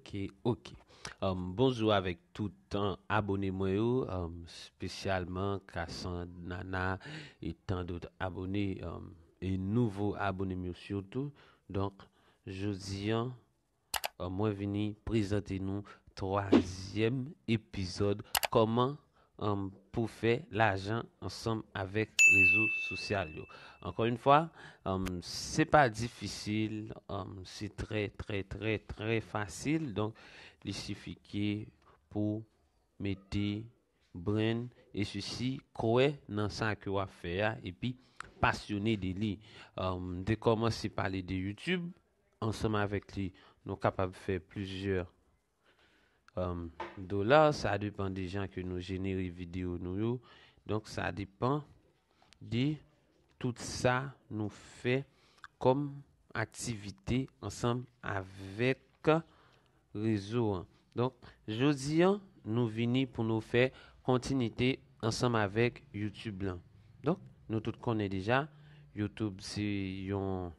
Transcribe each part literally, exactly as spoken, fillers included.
Ok, ok. Um, bonjou avèk tout, um, abone mwen yo, um, espesyalman Kassan, Nana, e tan dòt abone, um, e nouvo abone m yo sitou. Donk, jodi a, um, mwen vini prezante nou twazyèm epizòd kòman, um, pou fè lajan ansanm avèk rezo sosyal yo. Ankò yon fwa, um, se pa difisil, um, se trè, trè, trè, trè fasil. Donk, li sifi ke pou mete brenn e sisi kwè nan sa ke w ap fè a epi pasyone de li. Um, m te kòmanse pale de YouTube. Ansanm avèk li, nou kapab fè plizyè, um, dola. Sa depann de jan ke nou jenere videyo nou yo. Donk, sa depann de tout sa nou fè kòm aktivite ansanm avèk rezo an. Donk, jodi a, nou vini pou nou fè kontinite ansanm avèk YouTube lan. Donk, nou tout konnen deja, YouTube se yon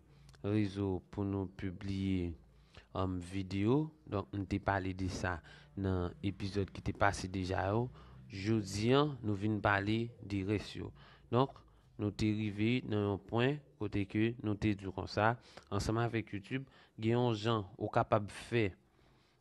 rezo pou nou pibliye, um, videyo. Donk, m te pale de sa nan epizòd ki te pase deja yo. Jodi a, nou vin pale de rès yo. Donk, nou te rive nan yon pwen kote ke nou te di konsa, ansanm avèk YouTube, gen yon jan ou kapab fè,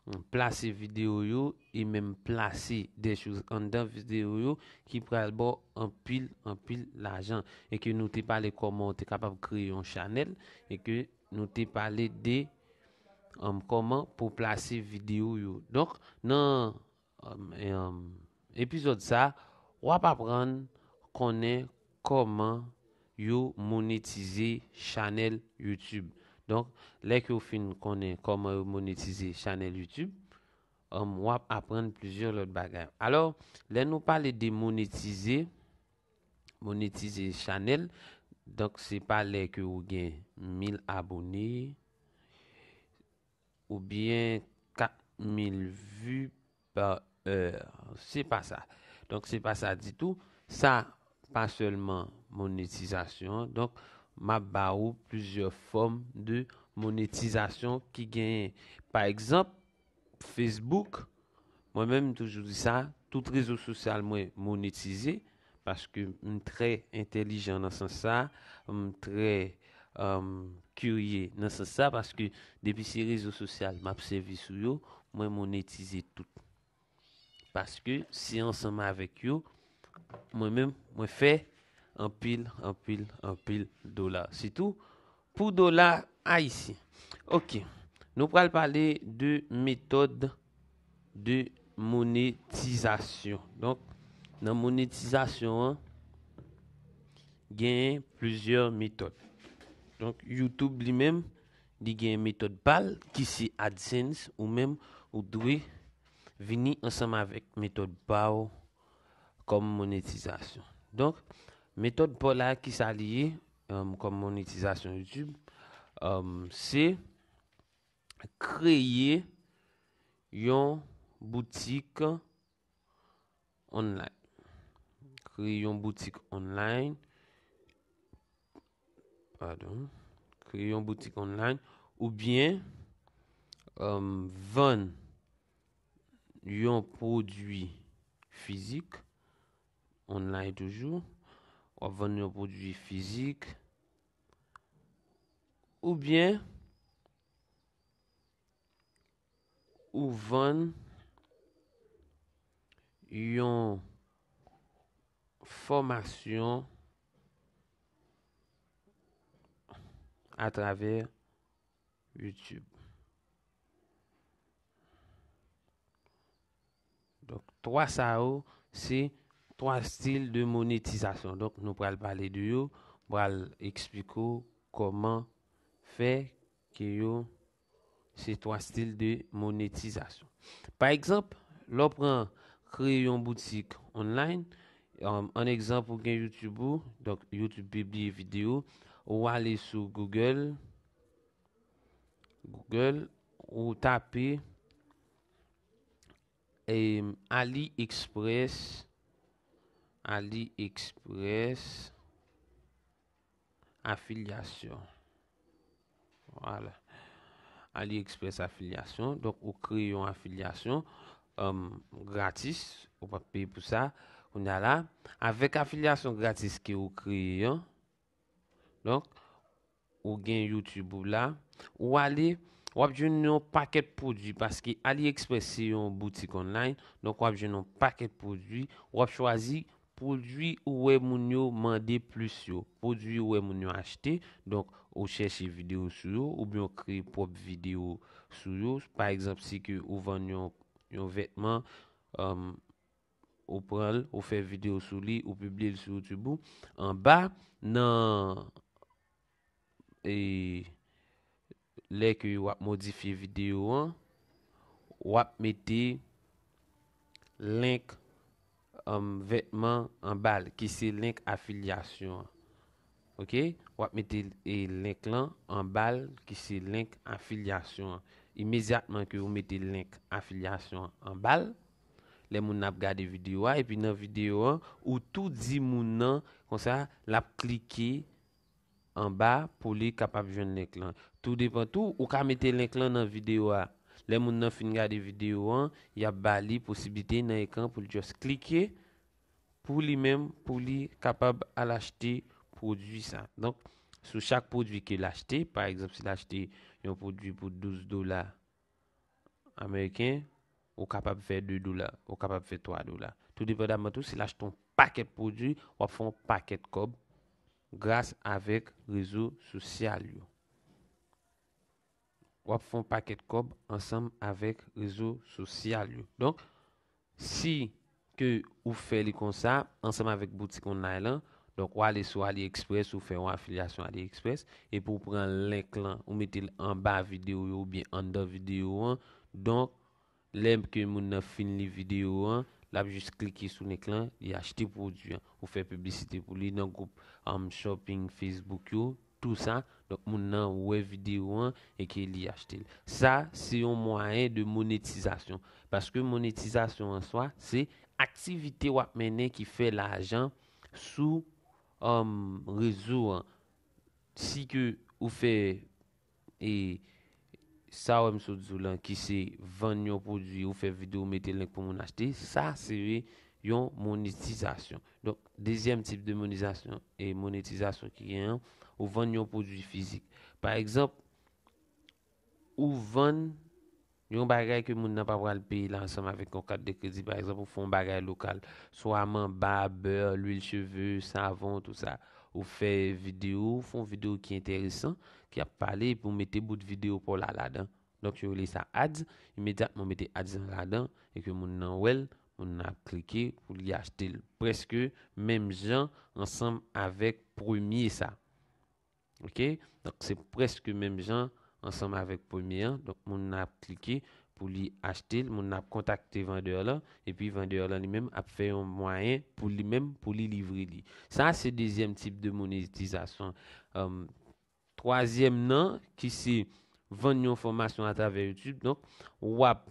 mm, plase videyo yo e menm plase de choz anndan videyo yo ki pral ba w anpil, anpil lajan. E ke nou te pale kòman w te kapab kreye yon chanèl e ke nou te pale de, um, kòman pou plase videyo yo. Donk, nan, um, um, epizòd sa, w ap aprann konnen kòman yo monetize chanèl YouTube. Donk, lè ke w fin konnen kòman yo monetize chanèl YouTube, um, w ap aprann plizyè lòt bagay. Alò, lè nou pale de monetize, monetize chanèl, donk se pa lè ke ou gen mil abone, oubyen kat mil vi pa è. Se pa sa. Donk, se pa sa ditou. Sa pa sèlman monetizasyon an. Donk, m ap ba ou plizyè fòm de monetizasyon ki genyen. Pa egzanp, Facebook, mwen menm, m toujou di sa, tout rezo sosyal mwen monetize, paske m trè entèlijan nan sans sa, m trè, um, kirye nan sans sa, paske depi se rezo sosyal m ap sèvi sou yo, mwen monetize tout. Paske se ansanm avèk yo, mwen menm, mwen fè anpil, anpil, anpil dola. Sitou pou dola ayisyen. Ok, nou pral pale de metòd de monetizasyon. Donk, nan monetizasyon an, genyen plizyè metòd. Donk, YouTube li menm, li gen metòd pa l ki se AdSense, ou menm ou dwe vini ansanm avèk metòd pa w kòm monetizasyon. Donk, metòd pa w la, ki sa li ye, um, kòm monetizasyon YouTube, um, se kreye yon boutik online. Kreye yon boutik online. Padon. Kreye yon boutik online oubyen, um, vann yon pwodui fizik, online toujou. W ap vann yon pwodui fizik oubyen ou vann yon fòmasyon atravè YouTube. Donk, twa sa yo, se twa stil de monetizasyon. Donk, nou pral pale de yo, pral eksplike w kòman fè ke yo se twa stil de monetizasyon. Pa egzanp, lè w pran kreye yon boutik online, um, an egzanp, ou gen YouTube ou, donk YouTube pibliye videyo, ou ale sou Google, Google, ou tape, em, AliExpress, AliExpress, afilyasyon. Vwala. AliExpress afilyasyon. Donk, ou kreye yon afilyasyon um, gratis, ou p ap peye pou sa. Kounye a la, avèk afilyasyon gratis ke ou kreye an, donk, ou gen YouTube ou la, ou ale, w ap jwenn yon pakèt pwodui paske AliExpress se yon boutik online, donk w ap jwenn yon pakèt pwodui, w ap chwazi pwodui ou wè moun yo mande plis yo, pwodui ou wè moun yo achte, donk ou chèche videyo sou yo, oubyen ou kreye pwòp videyo sou yo. Pa egzanp, si ke ou vann yon, yon vètman, um, ou pran l, ou fè videyo sou li, ou pibliye l sou YouTube ou. Anba, nan e, lè ke w ap modifye videyo an, w ap mete link um, vètman anba l, ki se link afilyasyon an. Oke? W ap mete e, link lan anba l, ki se link afilyasyon an. Imedyatman ke ou mete link afilyasyon an anba l, lè moun nan ap gade videyo a, epi nan videyo an, ou tou di moun nan, konsa, l ap klike anba pou li kapab jwenn link lan. Tou depan tou, ou ka mete link lan nan videyo a. Lè moun nan fin gade videyo an, y ap ba li posiblite nan ekran pou l just klike pou li menm, pou li kapab al achte pwodui sa. Donk, sou chak pwodui ke l achte, pa egzanp, si l achte yon pwodui pou douz dola ameriken, ou kapab fè de dola, ou kapab fè twa dola. Tou depandaman tou, si l achte yon pakèt pwodui, w ap fè yon pakèt kòb gras avèk rezo sosyal yo. W ap fè yon pakèt kòb ansanm avèk rezo sosyal yo. Donk, si ke ou fè li konsa, ansanm avèk boutik online lan, donk, w ale sou AliExpress, ou fè yon afilyasyon AliExpress, epi ou pran link lan, ou mete l anba videyo yo oubyen anndan videyo an. Donk, lè ke moun nan fin li videyo an, l ap jis klike sou link lan, li achte pwodui an. Ou fè piblisite pou li nan gwoup um, shopping Facebook yo, tou sa. Donk, moun nan wè videyo an e ke li achte l. Sa, se yon mwayen de monetizasyon. Paske monetizasyon an swa, se aktivite w ap mennen ki fè lajan sou um, rezo an. Si ke ou fè e sa w m sot di w lan, ki se vann yon pwodui, ou fè videyo, ou mete link pou moun achte, sa se yon monetizasyon. Donk, dezyèm tip de monetizasyon e monetizasyon ki gen an, ou vann yon pwodui fizik. Pa egzanp, ou vann yon bagay ke moun nan pa pral peye la ansanm avèk yon kat de kredi. Pa egzanp, ou fè yon bagay lokal, swa manba, bè, lwil cheve, savon, tou sa. Ou fè videyo, ou fè yon videyo ki enteresan, ki ap pale, epi ou mete bout videyo pa w la ladan. Donk, yo rele sa ads. Imedyatman, ou mete ads lan ladan, e ke moun nan wè l, moun nan ap klike pou li achte l. Prèske menm jan ansanm avèk premye sa. Oke? Donk, se prèske menm jan ansanm avèk premye an. Donk, moun nan ap klike pou li achte l, moun nan ap kontakte vandè lan, epi vandè lan li menm ap fè yon mwayen pou li menm, pou li livre li. Sa, se dezyèm tip de monetizasyon. Um, twazyèm nan, ki se vann yon fòmasyon atravè YouTube. Donk, w ap,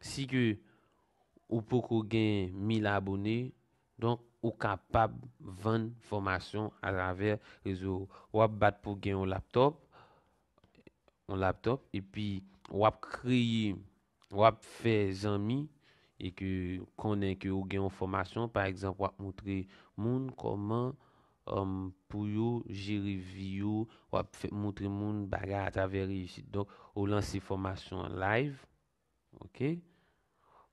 si ke ou poko gen mil abone, donk, ou kapab vann fòmasyon atravè rezo. W ap bat pou gen yon laptop, yon laptop, epi w ap kreye, w ap fè zanmi, e ke konnen ke ou gen yon fòmasyon, pa egzanp, w ap moutre moun kòman, um, pou yo jere vi yo, w ap fè, moutre moun bagay atravè reyisit. Donk, ou lanse fòmasyon an live, oke?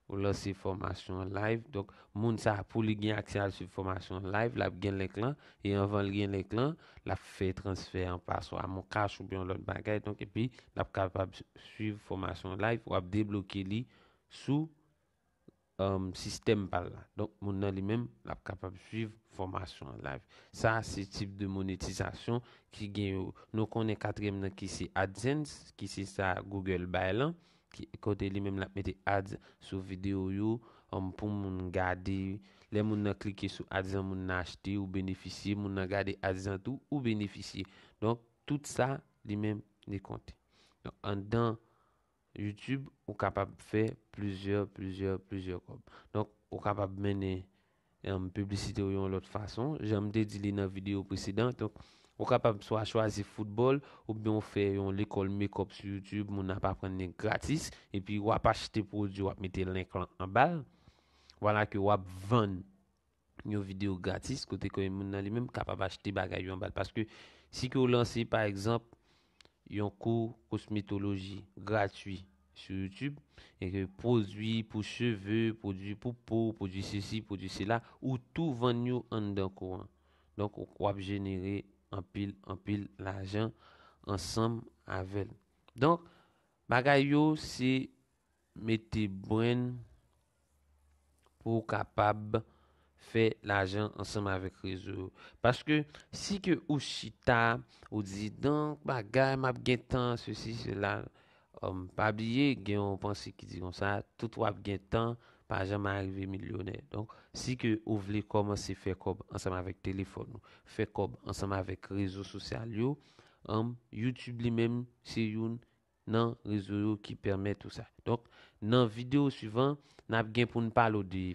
Ou lanse fòmasyon an live. Donk, moun sa, pou li gen aksè al swiv fòmasyon an live, l ap gen link lan. E anvan l gen link lan, l ap fè transfè an pa swa MonCash oubyen yon lòt bagay. Donk, epi, l ap kapab swiv fòmasyon an live. W ap debloke li sou, um, sistèm pa l la. Donk, moun nan li menm, l ap kapab swiv fòmasyon an live. Sa, se tip de monetizasyon ki gen yo. Nou konnen katriyèm nan ki se AdSense, ki se sa Google bay lan, ki, kote li menm l ap mete ads sou videyo yo, um, pou moun gade. Lè moun nan klike sou ads lan, moun nan achte, ou benefisye, moun nan gade ads lan tou, ou benefisye. Donk, tout sa, li menm, li konte. Donk, anndan YouTube, ou kapab fè plizyè, plizyè, plizyè kòb. Donk, ou kapab mennen, em, piblisite w yon lòt fason. Jan m te di li nan videyo presedan, donk, Ou kapab swa chwazi foutbòl, oubyen ou fè yon lekòl make-up sou YouTube, moun ap aprann li gratis, epi w ap achte pwodui, w ap mete link lan anba l. Vwala ke w ap vann yon videyo gratis, kote ke moun nan li menm kapab achte bagay yo anba l. Paske si ke w lanse, pa egzanp, yon kou kosmetoloji gratwi sou YouTube, e ke pwodui pou cheve, pwodui pou po, pwodui sesi, pwodui sela, ou tou vann yo anndan kou an. Donk, w ap jenere anpil, anpil lajan ansanm avè l. Donk, bagay yo, se mete brenn pou w kapab fè lajan ansanm avèk rezo yo. Paske si ke ou chita, ou di, "Donk, bagay, m ap gen tan, sesi, sela," um, pa bliye, gen yon panse ki di konsa, "Tout w ap gen tan, pa janm arive milyonè." Donk, si ke ou vle kòmanse fè kòb ansanm avèk telefòn ou, fè kòb ansanm avèk rezo sosyal yo, um, YouTube li menm, se youn nan rezo yo ki pèmèt ou sa. Donk, nan videyo swivan, n ap gen pou n pale w de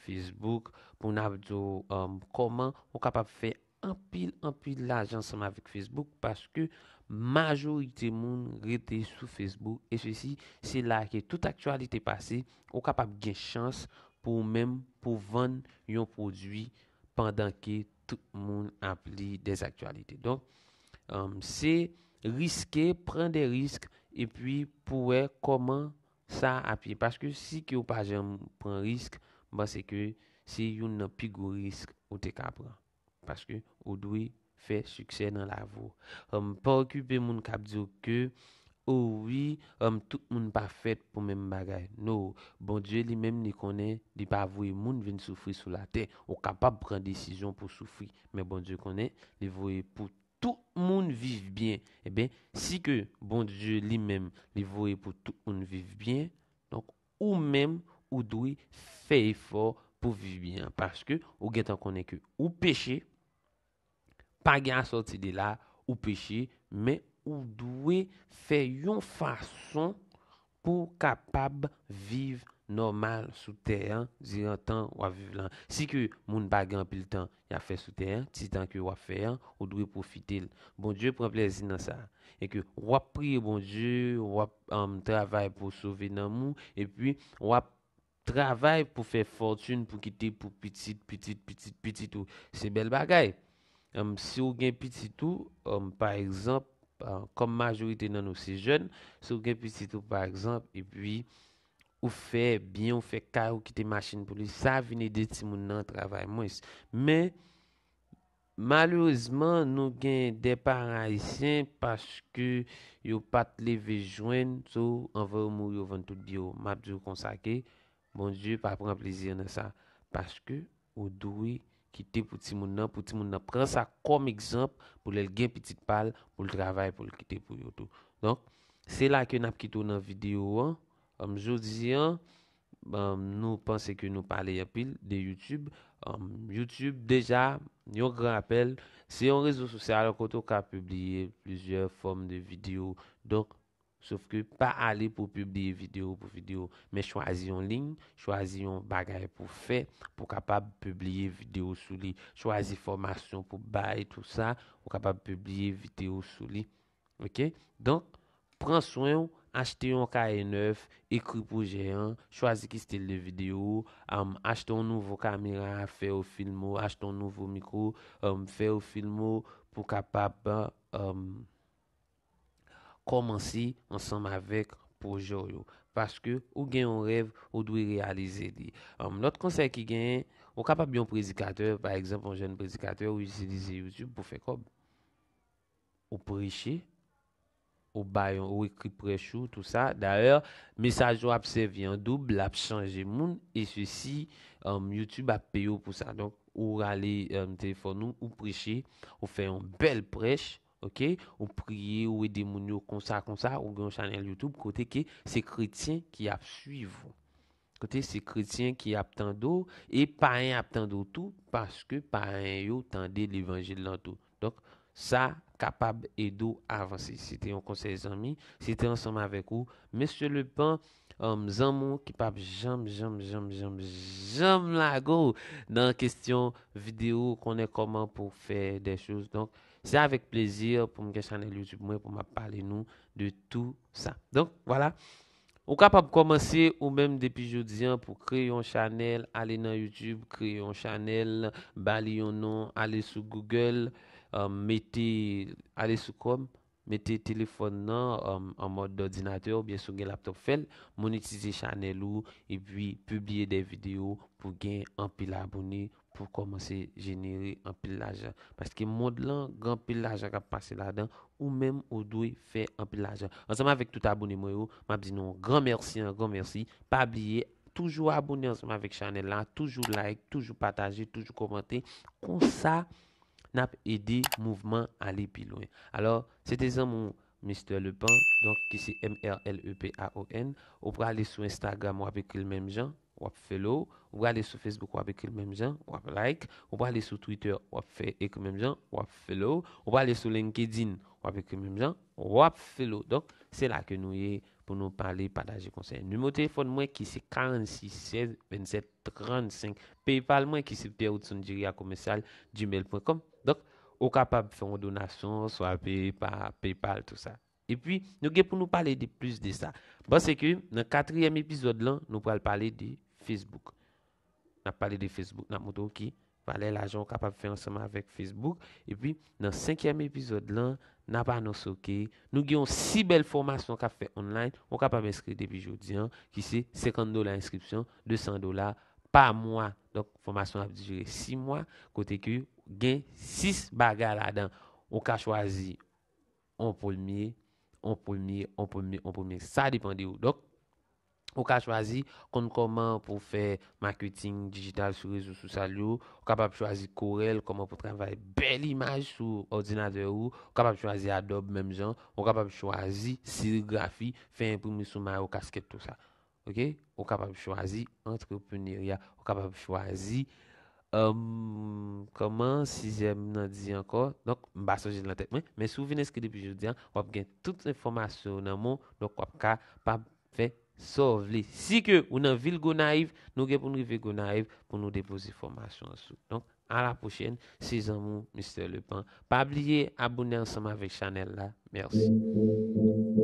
Facebook, pou n ap di w, um, kòman ou kapab fè anpil, anpil lajan ansanm avèk Facebook, paske majorite moun rete sou Facebook, e sesi, se la ke tout aktyalite pase, ou kapab gen chans pou ou menm, pou vann yon pwodui pandan ke tout moun ap li dè aktyalite. Donk, um, se riske, pran de risk, epi pou wè kòman sa ap ye. Paske si ke w pa janm pran risk, m panse ke se youn nan pi gwo risk ou te ka pran. Paske ou dwe fè siksè nan lavi w. Um, pa okipe moun k ap di w ke, "O wi, um, tout moun pa fèt pou menm bagay." No, Bondye li menm li konnen li pa voye moun vin soufri sou latè. Ou kapab pran desizyon pou soufri, men Bondye konnen li voye pou tout moun viv byen. Ebyen, si ke Bondye li menm li voye pou tout moun viv byen, donk ou menm ou dwe fè efò pou viv byen. Paske ou gentan konnen ke ou peche, pa gen asòti de la, ou peche, men ou dwe fè yon fason pou w kapab viv nòmal sou tè an diran tan w ap viv lan. Si ke moun pa gen anpil tan y ap fè sou tè an, ti tan ke w ap fè an, ou dwe pwofite l. Bondye pran plezi nan sa. E ke w ap priye Bondye, w ap, um, travay pou sove nanm ou, epi w ap travay pou fè fòtin pou kite pou pitit, pitit, pitit, pitit ou. Se bèl bagay. Um, si w gen pitit ou, um, pa egzanp, uh, kòm majorite nan nou se jèn, si w gen pitit ou, pa egzanp, epi ou fè byen, ou fè kay, ou kite machin pou li, sa vin ede timoun nan travay mwens. Men, malerezman, nou gen de paran ayisyen, paske yo pa t leve jwenn, so, anvan yo mouri, yo vann tout byen yo. M ap di w konsa ke Bondye pa pran plezi nan sa. Paske ou dwe kite pou timoun nan, pou timoun nan pran sa kòm egzanp, pou lè l gen pitit pa l, pou l travay, pou l kite pou yo tou. Donk, se la ke n ap kite w nan videyo an. Um, jodi an, um, nou panse ke nou pale anpil de YouTube. Um, YouTube, deja, yon gran rapèl, se yon rezo sosyal kote w ka pibliye plizyè fòm de videyo. Donk, sof ke pa ale pou pibliye videyo pou videyo, men chwazi yon liy, chwazi yon bagay pou fè, pou kapab pibliye videyo sou li. Chwazi fòmasyon pou bay, tou sa, ou kapab pibliye videyo sou li. Oke? Donk, pran swen w, achte yon kaye nèf, ekri pwojè an, chwazi ki stil de videyo, um, achte yon nouvo kamera, fè yo filme w, achte yon nouvo mikwo, um, fè yo filme w pou kapab, um, kòmanse ansanm avèk pwojè w yo. Paske ou gen yon rèv, ou dwe reyalize li. Um, lòt konsèy ki genyen, ou kapab yon predikatè, pa egzanp, yon jèn predikatè, ou itilize YouTube pou fè kòb. Ou preche, ou bay yon, ou ekri prèch ou, tou sa. Dayè, mesaj ou ap sèvi an doub, l ap chanje moun, e sesi, um, YouTube ap peye w pou sa. Donk, ou rale, um, telefòn ou, ou preche, ou fè yon bèl prèch, oke? Ou priye, ou ede moun yo konsa, konsa, ou gen yon chanèl YouTube kote ke se kretyen ki ap swiv ou. Kote se kretyen ki ap tande w, e payen ap tande w tou, paske payen yo tande levanjil lan tou. Donk, sa kapab ede w avanse. Se te yon konsèy zanmi, se te ansanm avèk ou, Mesye Lepan, um, zanmi w ki p ap janm, janm, janm, janm, janm lage w nan kesyon videyo, konnen kòman pou fè de choz. Donk, se avèk plezi pou m gen chanèl YouTube mwen, pou m ap pale nou de tou sa. Donk, vwala. Ou kapab kòmanse ou menm depi jodi an pou kreye yon chanèl, ale nan YouTube, kreye yon chanèl, ba li yon non, ale sou Google, um, mete, ale sou Chrome, mete telefòn nan, um, an mòd òdinatè oubyen si w gen laptop, fè l, monetize chanèl ou, epi pibliye de videyo pou gen anpil abone, pou kòmanse jenere anpil lajan. Paske mond lan, gen anpil lajan k ap pase ladan, ou menm ou dwe fè anpil lajan. Ansanm avèk tout abone mwen yo, m ap di nou yon gran mèsi, yon gran mèsi. Pa bliye, toujou abone ansanm avèk chanèl la, toujou like, toujou pataje, toujou kòmante. Konsa, n ap ede mouvman ale pi lwen. Alò, se te zanmi w Mister Lepan, donk ki se M R L E P A O N. Ou prale sou Instagram, w ap ekri l menm jan, w ap follow. Ou prale sou Facebook, w ap ekri l menm jan, w ap like. Ou prale sou Twitter, w ap fè ekri menm jan, w ap follow. Ou prale sou LinkedIn, w ap ekri menm jan, w ap follow. Donk, se la ke nou ye pou nou pale, pataje konsèy. Nimewo telefòn mwen ki se karannsis sèz vennsèt trannsenk. PayPal mwen ki se pierre hudson diriya commercial gmail point com. Donk, ou kapab fè yon donasyon, swa peye pa PayPal, tou sa. Epi, nou gen pou nou pale de plis de sa. M panse ke nan katriyèm epizòd lan, nou pral pale de Facebook. N ap pale de Facebook, n ap montre w ki valè lajan w kapab fè ansanm avèk Facebook. Epi, nan senkyèm epizòd lan, n ap anonse w ke nou gen yon si bèl fòmasyon k ap fèt online, ou kapab enskri depi jodi an, ki se senkant dola enskripsyon, de san dola pa mwa. Donk, fòmasyon ap dire sis mwa, kote ke gen sis bagay ladan. Ou ka chwazi on premye, on premye, on premye, on premye. Sa depann de ou. Donk, ou ka chwazi konn kòman pou fè maketing dijital sou rezo sosyal yo. Ou kapab chwazi Corel, kòman pou travay bèl imaj sou òdinatè ou. Ou kapab chwazi Adobe menm jan. Ou kapab chwazi serigrafi, fè enprimi sou mayo, kaskèt, tou sa. Ok? Ou kapab chwazi antreprenerya. Ou kapab chwazi, um, kòman, sizyèm nan di ankò? Donk, m pa sonje l nan tèt mwen. Men si w vin enskri depi jodi an, w ap gen tout enfòmasyon nan men w. Donk, w ap kapab fè sa w vle. Si ke ou nan vil Gonayiv, nou gen pou n rive Gonayiv pou nou depoze fòmasyon an sou. Donk, a la pwochèn, se zanmi w, Mister Lepan. Pa bliye abone ansanm avèk chanèl la. Mèsi.